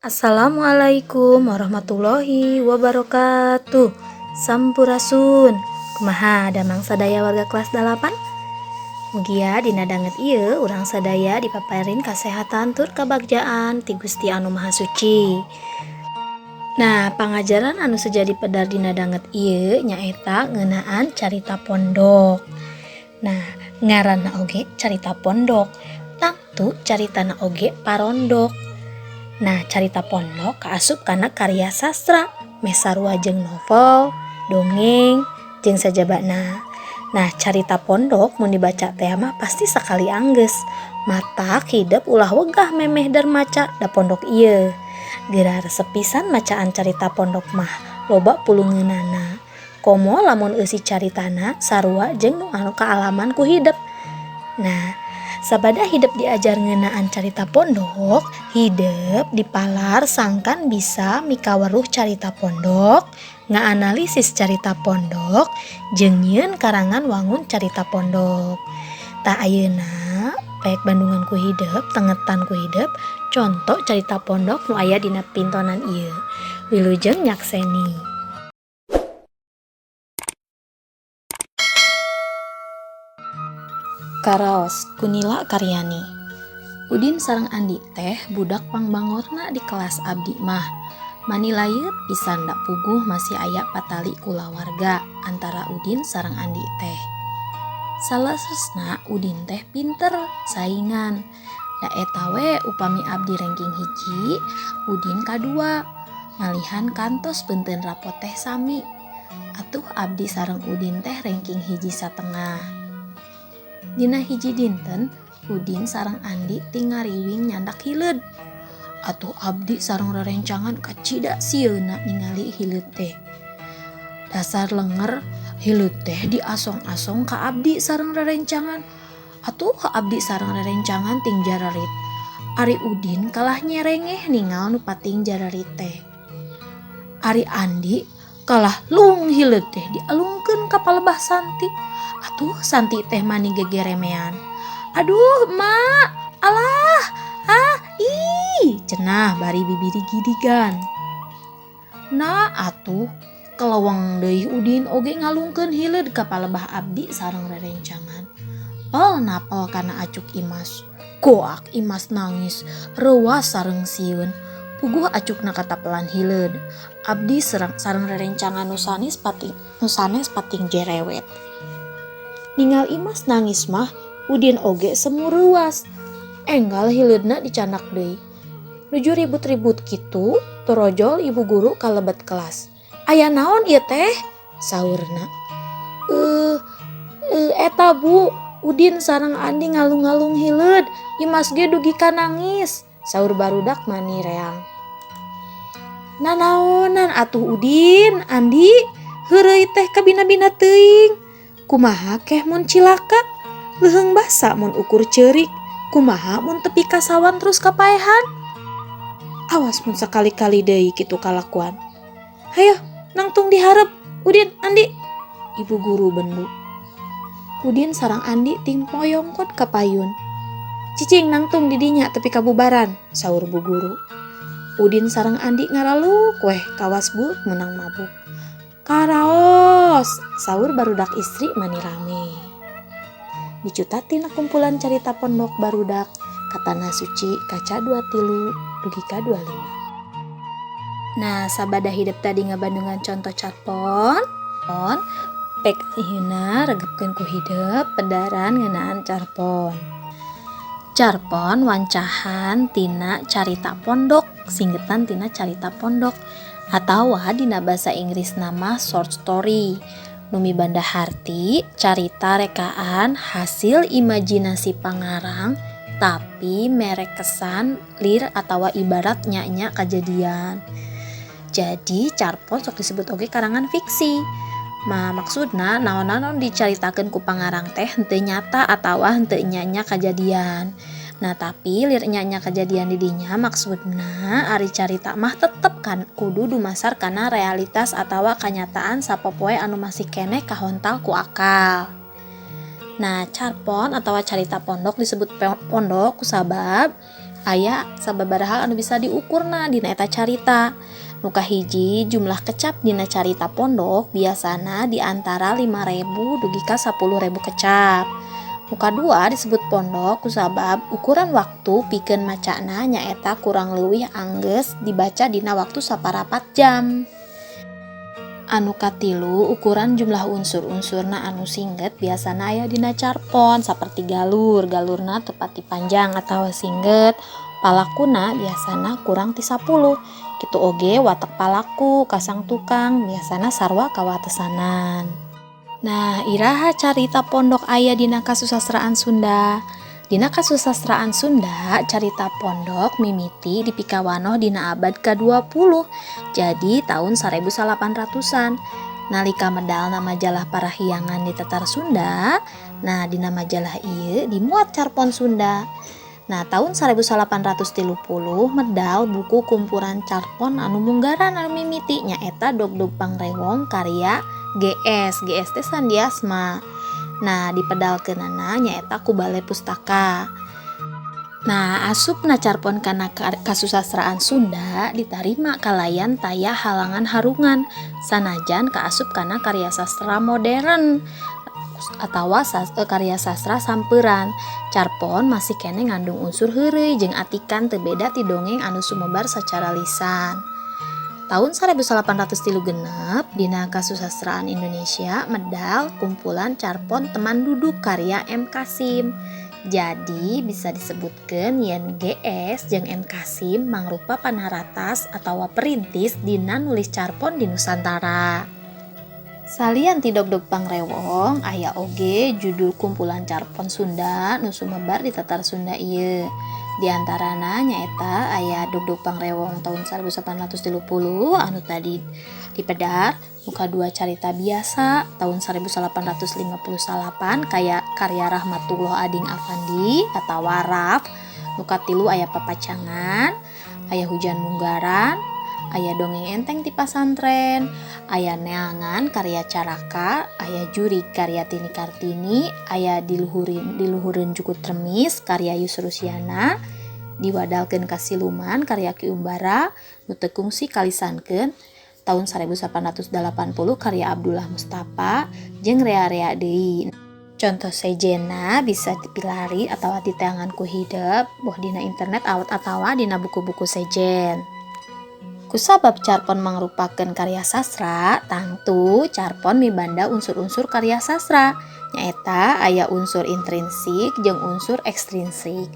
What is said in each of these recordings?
Assalamualaikum warahmatullahi wabarakatuh. Sampurasun. Kumaha damang sadaya warga kelas 8? Mugia dina danget ieu urang sadaya dipaparin kasehatan tur kabagjaan ti Gusti Anu Maha Suci. Nah, pangajaran anu seja dipedar dina danget ieu nyaeta ngeunaan carita pondok. Nah, ngaranna oge carita pondok, tangtu caritana oge parondok. Nah, carita pondok kaasup kana karya sastra, meh sarua jeung novel, dongeng, jeung sajabana. Nah, carita pondok mun dibaca teh mah pasti sakali anggeus. Matak hidep ulah wegah memeh dar maca da pondok ieu. Geura resep pisan macaan carita pondok mah, loba pulungeunana. Komo lamun eusi caritana sarua jeung nu anu kaalaman ku hidep. Nah, sabada hidep diajar ngeunaan carita pondok, hidep dipalar sangkan bisa mikaweruh carita pondok, ngaanalisis carita pondok, jeung nyieun karangan wangun carita pondok. Tah ayeuna pek bandungan ku hidep, tengetan ku hidep, conto carita pondok nu aya dina pintonan ieu. Wilujeng nyakseni. Karaos ku Nila Karyani. Udin sareng Andi teh budak pangbangorna di kelas abdi mah. Mani layeut pisan da puguh masih aya patali kulawarga antara Udin sareng Andi teh. Salesesna Udin teh pinter saingan. Da eta we upami abdi ranking hiji, Udin kadua. Malihan kantos benten rapot teh sami. Atuh abdi sareng Udin teh ranking hiji satengah. Dina hiji dinten, Udin sareng Andi ting ngariwing nyandak hileud. Atuh abdi sareng rerencangan kacida sieuna ningali hileud teh. Dasar lenger, hileud teh diasong-asong ka abdi sareng rerencangan. Atuh abdi sareng rerencangan ting jararit. Ari Udin kalah nyerengeh ningal nu pating jararit teh. Ari Andi kalah lung hileud teh dialungkeun ka palebah Santi. Atuh Santi teh mani gegeremean. Aduh, emak, alah, ah, ih, cenah bari bibiri gidigan. Nah, atuh keleweng deui Udin oge ngalungkeun hileud ka palebah abdi sareng rerencangan. Pel napel kana acuk Imas. Goak Imas nangis, reuas sareng sieun. Puguh acukna katapelan hileud. Abdi sareng rerencangan nu sanes pating jerewet. Ningal Imas nangis mah, Udin oge semu reuas. Enggal hileudna dicandak deui. Nuju ribut-ribut kitu, torojol ibu guru kalebet kelas. Aya naon ieu teh? Saurna. Eta bu, Udin sareng Andi ngalung-ngalung hileud, Imas ge dugi ka nangis. Saur barudak mani reang. Nanaonan atuh Udin, Andi, heureuy teh kabina-bina teuing. Kumaha keh mun cilaka? Leuheung basa mun ukur ceurik. Kumaha mun tepi kasawan terus kapaehan? Awas mun sakali-kali deui kitu kalakuan. Hayo, nangtung diharep, Udin, Andi. Ibu guru bendu. Udin sareng Andi ting poyongkot ka payun. Cicing nangtung di dinya tepi kabubaran, saur bu guru. Udin sareng Andi ngaraluk weh kawas bu menang mabuk. Karaos, saur barudak istri mani rame. Dicutat tina kumpulan carita pondok barudak Katana Suci kaca 23 dugi ka 25. Nah, sabada hidep tadi ngabandungan contoh carpon, pon, pek ayeuna regepkeun ku hidep pedaran ngeunaan carpon. Carpon wancahan tina carita pondok, singgetan tina carita pondok atawa dina basa Inggris nama short story. Nu mibanda harti carita rekaan hasil imajinasi pangarang tapi mere kesan lir atawa ibarat nya-nya kajadian. Jadi carpon sok disebut oge karangan fiksi. Ma maksudna naon-naon dicaritakeun ku pangarang teh henteu nyata atawa henteu nya-nya kajadian. Nah tapi lir nya-nya kajadian di dinya maksudna ari carita mah tetep kan kudu dumasar kana realitas atawa kanyataan sapopoe anu masih keneh kahontal ku akal. Nah, carpon atawa carita pondok disebut pondok kusabab aya sababaraha hal anu bisa diukurna dina eta carita. Nu kahiji, jumlah kecap dina carita pondok biasana di antara 5000 dugi ka 10.000 kecap. Nu kadua, disebut pondok kusabab ukuran waktu pikeun macana nyaeta kurang leuwih anggeus dibaca dina waktu saparapat jam. Anu katilu, ukuran jumlah unsur-unsurna anu singget biasana aya dina carpon saperti galur, galurna teu pati panjang atawa singget, palakuna biasana kurang ti 10. Kitu oge watek palaku, kasang tukang biasana sarua kawatesanan. Nah, iraha carita pondok aya dina kasusastraan Sunda? Dina kasusastraan Sunda, carita pondok mimiti dipikawanoh dina abad ka-20, jadi tahun 1800-an. Nalika medalna majalah Parahyangan di Tatar Sunda, nah dina majalah ieu dimuat carpon Sunda. Nah, tahun 1830 medal buku kumpulan carpon anu munggaran anu mimiti nyaeta Dogdog Pangrewong karya GS, GS teh Sandiasma. Nah, dipedalkeunana nyaeta ku Balai Pustaka. Nah, asupna carpon kana kasusastraan Sunda ditarima kalayan taya halangan harungan sanajan kaasup kana karya sastra modern atawa karya sastra samperan. Carpon masih keneh ngandung unsur heureuy jeung atikan teu beda ti dongeng anu sumebar sacara lisan. Tahun 1836 dina kasusastraan Indonesia medal kumpulan carpon Teman Duduk karya M. Kasim. Jadi bisa disebutkan yen GS jeung M. Kasim mangrupa panaratas atawa perintis dina nulis carpon di Nusantara. Salian ti Dogdog Pangrewong, aya oge judul kumpulan carpon Sunda nu sumebar di Tatar Sunda ieu. Di antarana nyaeta aya Dogdog Pangrewong tahun 1830 anu tadi dipedar, nu kadua Carita Biasa tahun 1859 kaya karya Rahmatullah Ading Afandi atawa Raf, nu katilu aya Papacangan, aya Hujan Munggaran, aya Dongeng Enteng ti Pasantren, aya Neangan karya Caraka, aya Jurig karya Tini Kartini, aya Diluhurin Diluhureun Jukut Remis karya Yusrusiana, Diwadalkeun ka Siluman karya Ki Umbara, Nu Teu Kungsi Kalisankeun tahun 1880 karya Abdullah Mustafa, jeung rea-rea deui. Contoh sejenna bisa dipilari atawa diteangan ku hidep boh dina internet awet atawa dina buku-buku sejen. Kusabab carpon mangrupakeun karya sastra, tangtu carpon mibanda unsur-unsur karya sastra, nyaeta aya unsur intrinsik jeung unsur ekstrinsik.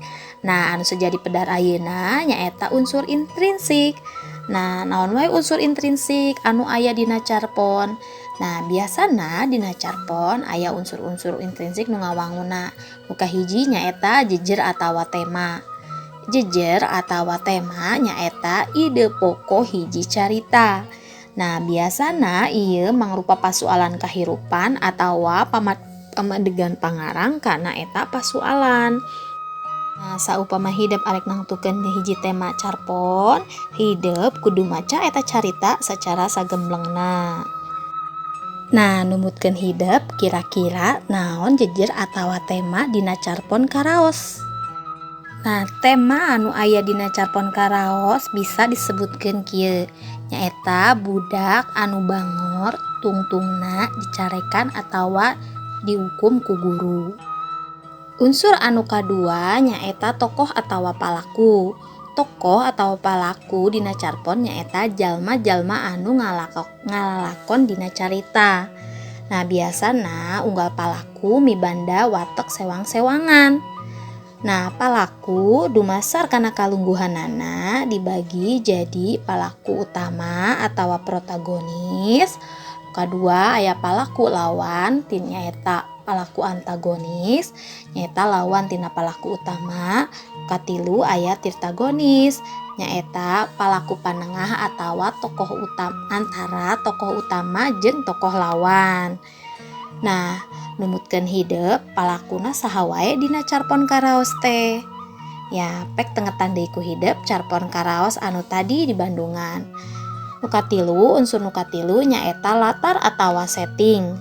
Nah, anu sejadi pedar ayeuna nyaeta unsur intrinsik. Nah, naon wae unsur intrinsik anu aya dina carpon? Nah, biasana dina carpon aya unsur-unsur intrinsik nu ngawanguna. Nu kahiji nyaeta jejer atawa tema. Jejer atawa tema nyaeta ide pokok hiji carita. Nah, biasana ieu mangrupa pasualan kahirupan atawa pamadegan pangarang kana eta pasualan. Nah, saupama hidep arek nangtukeun hiji tema carpon, hidep kudu maca eta carita sacara sagemblengna. Nah, numutkeun hidep kira-kira naon jejer atawa tema dina carpon karaos? Nah, tema anu aya dina carpon karaos bisa disebutkeun kieu, nyaeta budak anu bangor tungtungna dicarekan atawa dihukum ku guru. Unsur anu kadua nyaeta tokoh atawa palaku. Tokoh atawa palaku dina carpon nyaeta jalma-jalma anu ngalalakon dina carita. Nah, biasana unggal palaku mibanda watek sewang-sewangan. Nah, palaku dumasar kana kalungguhanana dibagi jadi palaku utama atawa protagonis. Kadua aya palaku lawan nyaeta palaku antagonis, nyaeta lawan tina palaku utama. Katilu aya tirtagonis, nyaeta palaku panengah atawa tokoh antara tokoh utama jeung tokoh lawan. Nah, numutkeun hidep palakuna saha wae dina carpon karaos teh? Ya, pek tengetan deui ku hidep carpon karaos anu tadi di Bandungan. Nu katilu, unsur nu katilu nyaeta latar atawa setting.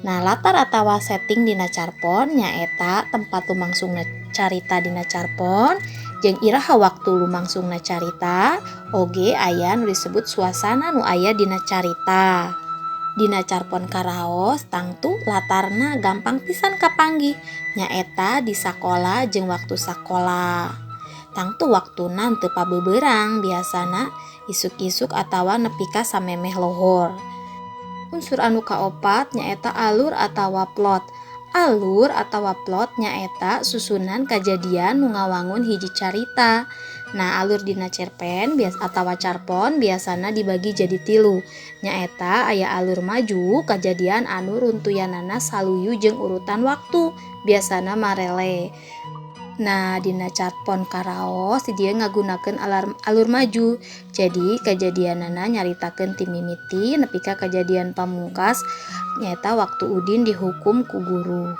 Nah, latar atawa setting dina carpon nyaeta tempat lumangsungna carita dina carpon jeung iraha waktu lumangsungna carita, oge aya nu disebut suasana nu aya dina carita. Dina carpon karaos tangtu latarna gampang pisan kapanggih, nyaeta di sakola jeung waktu sakola. Tangtu waktuna teu pabeberang, biasana isuk-isuk atawa nepi ka samemeh lohor. Unsur anu kaopat nyaeta alur atawa plot. Alur atawa plot nyaeta susunan kajadian nu ngawangun hiji carita. Nah, alur dina cerpen bias atawa carpon biasana dibagi jadi tilu. Nyaeta aya alur maju, kajadian anu runtuyanana saluyu jeung urutan waktu, biasana marele. Nah, dina carpon karaos di dieu ngagunakeun alur maju. Jadi kajadianana nyaritakeun ti mimiti nepi ka kajadian pamungkas, nyaeta waktu Udin dihukum ku guru.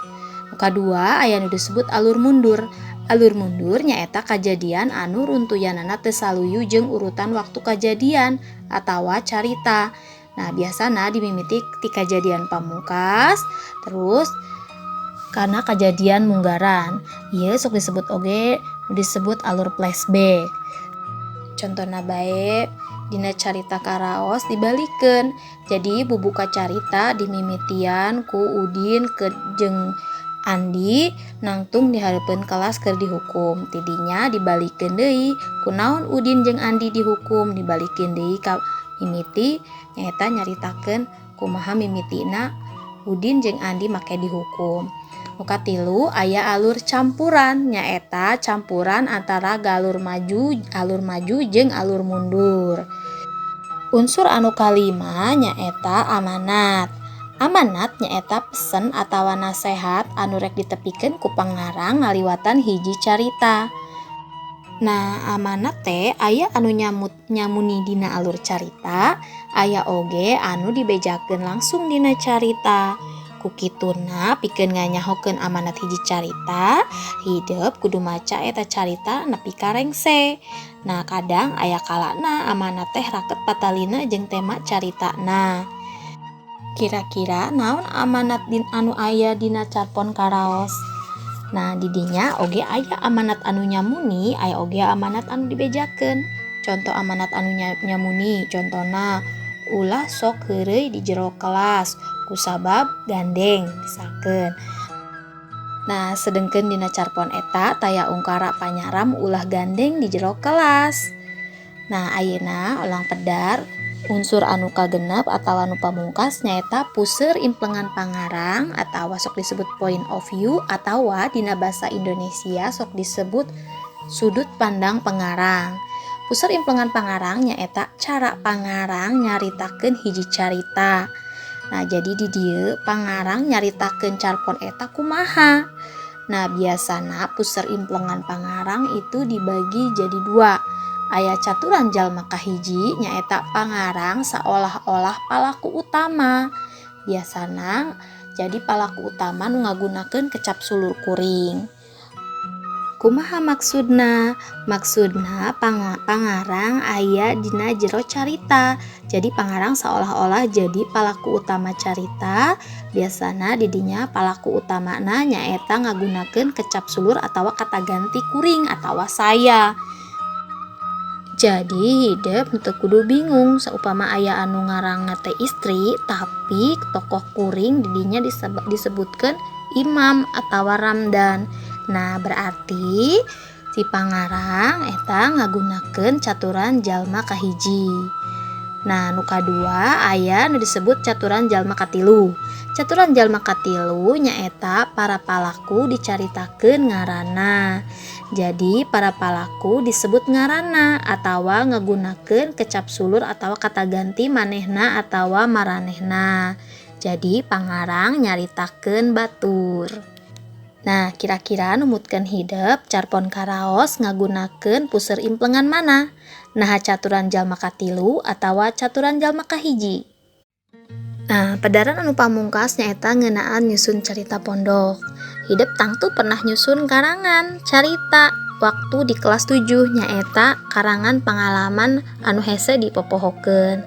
Nu kadua aya nu disebut alur mundur. Alur mundur nyaeta kajadian anu runtuyanana teu saluyu jeung urutan waktu kajadian atawa carita. Nah, biasana dimimiti ti kajadian pamungkas terus kana kajadian munggaran. Ieu sok disebut oge disebut alur flashback. Contona bae dina carita karaos dibalikeun. Jadi bubuka carita dimimitian ku Udin ke jeung Andi nangtung di hareupeun kelas keur dihukum. Tidinya dibalikeun deui kunaon Udin jeung Andi dihukum, dibalikeun deui ka mimiti nyaeta nyaritakeun kumaha mimitina Udin jeung Andi make dihukum. Nu katilu aya alur campuran, nyaeta campuran antara alur maju jeung alur mundur. Unsur anu kalima nyaeta amanat. Amanat nyaeta pesen atawa nasehat anu rek ditepikeun ku pangarang ngaliwatan hiji carita. Nah, amanat teh aya anu nyamuni dina alur carita, aya oge anu dibejakeun langsung dina carita. Ku kituna pikeun nganyahokeun amanat hiji carita, hidep kudu maca eta carita nepi ka rengse. Nah, kadang aya kalana amanat teh raket patalina jeung tema caritana. Kira-kira naon amanat din anu aya dina carpon karaos? Nah, didinya oge aya amanat anu nyamuni, aya oge amanat anu dibejakeun. Contoh amanat anu nyamuni, contona ulah sok heureuy di jero kelas kusabab gandeng misalkeun. Nah, sedengkeun dina carpon eta taya ungkara panyaram ulah gandeng di jero kelas. Nah, ayeuna ulang pedar unsur anu kagenep atawa anu pamungkas nyaeta puseur implengan pangarang atawa sok disebut point of view atawa dina basa Indonesia sok disebut sudut pandang pengarang. Puseur implengan pangarang nyaeta cara pangarang nyaritakeun hiji carita. Nah, jadi di dieu pangarang nyaritakeun carpon eta kumaha. Nah, biasana puseur implengan pangarang itu dibagi jadi dua. Aya caturan jalma kahiji nyaeta pangarang saolah-olah palaku utama. Biasana jadi palaku utama nu ngagunakeun kecap sulur kuring. Kumaha maksudna? Maksudna pangarang aya dina jero carita. Jadi pangarang saolah-olah jadi palaku utama carita. Biasana didinya palaku utamana nyaeta ngagunakeun kecap sulur atawa kata ganti kuring atawa saya. Jadi hidep teu kudu bingung saupama aya anu ngarangna teh istri tapi tokoh kuring didinya disebutkeun Imam atawa Ramdan. Nah, berarti si pangarang eta ngagunakeun caturan jalma kahiji. Nah, nu kadua aya nu disebut caturan jalma katilu. Caturan jalma katilu nyaeta para palaku dicaritakeun ngaranna. Jadi para palaku disebut ngaranna atawa ngagunakeun kecap sulur atawa kata ganti manehna atawa maranehna. Jadi pangarang nyaritakeun batur. Nah, kira-kira numutkeun hidep carpon karaos ngagunakeun puseur implengan mana? Naha caturan jalma katilu atawa caturan jalma kahiji? Nah, pedaran anu pamungkas nyaeta ngeunaan nyusun carita pondok. Hidep tangtu pernah nyusun karangan carita waktu di kelas 7 nyaeta karangan pangalaman anu hese dipopohokeun.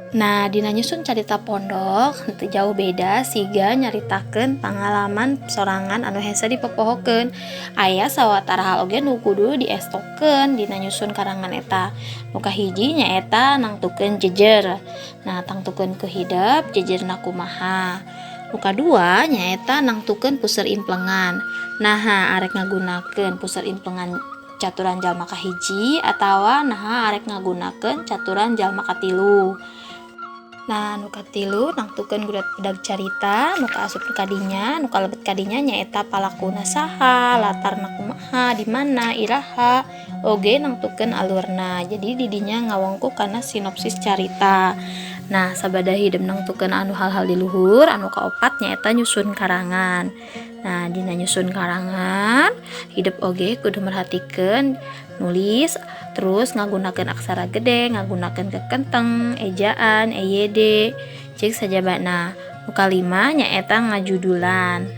Nah, dina nyusun carita pondok henteu jauh beda siga nyaritakeun pangalaman sorangan anu hese dipopohokeun. Aya sawatara hal oge nu kudu diestokeun dina nyusun karangan eta. Nu kahiji nyaeta nangtukeun jejer. Nah, tangtukeun ku hidep jejerna kumaha. Nu kadua nyaeta nangtukeun puseur implengan. Naha arek ngagunakeun puseur implengan caturan jalma kahiji atawa naha arek ngagunakeun caturan jalma katilu. Nah, nu katilu nangtukeun gurat bedag carita nu kaasup ka dinya, nu kalebet ka dinya nyaeta palakuna saha, latarna kumaha, di mana, iraha, oge nangtukeun alurna. Jadi di dinya ngawongku kana sinopsis carita. Nah, sabada hidep nangtukeun anu hal-hal di luhur, anu kaopat nyaeta nyusun karangan. Nah, dina nyusun karangan, hidep oge kudu merhatikeun nulis, terus ngagunakeun aksara gede, ngagunakeun kekenteng, ejaan, EYD, jeung sajabana. Nu kalima nyaeta ngajudulan.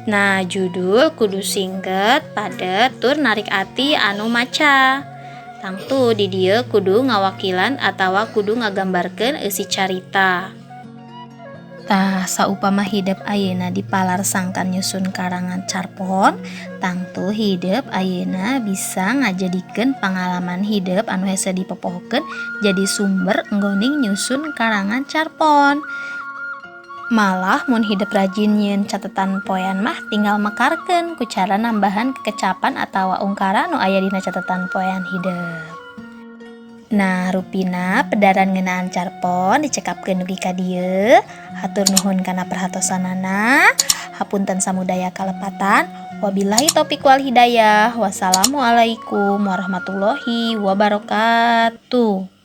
Nah, judul kudu singket, padet, tur narik ati anu maca. Tangtu di dieu kudu ngawakilan atawa kudu ngagambarkeun eusi carita. Tah, saupama hidep ayeuna dipalarsangkan nyusun karangan carpon, tangtu hidep ayeuna bisa ngajadikeun pangalaman hidep anu hese dipopohokeun jadi sumber enggoning nyusun karangan carpon. Malah mun hidep rajin nyieun catetan poean mah tinggal mekarkeun ku cara nambahan kekecapan atawa ungkara nu aya dina catetan poean hidep. Nah, rupina pedaran ngeunaan carpon dicekapkeun dugi ka dieu. Hatur nuhun kana perhatosanana. Hapunten samudaya kalepatan. Wabillahi taufik wal hidayah. Wassalamualaikum warahmatullahi wabarakatuh.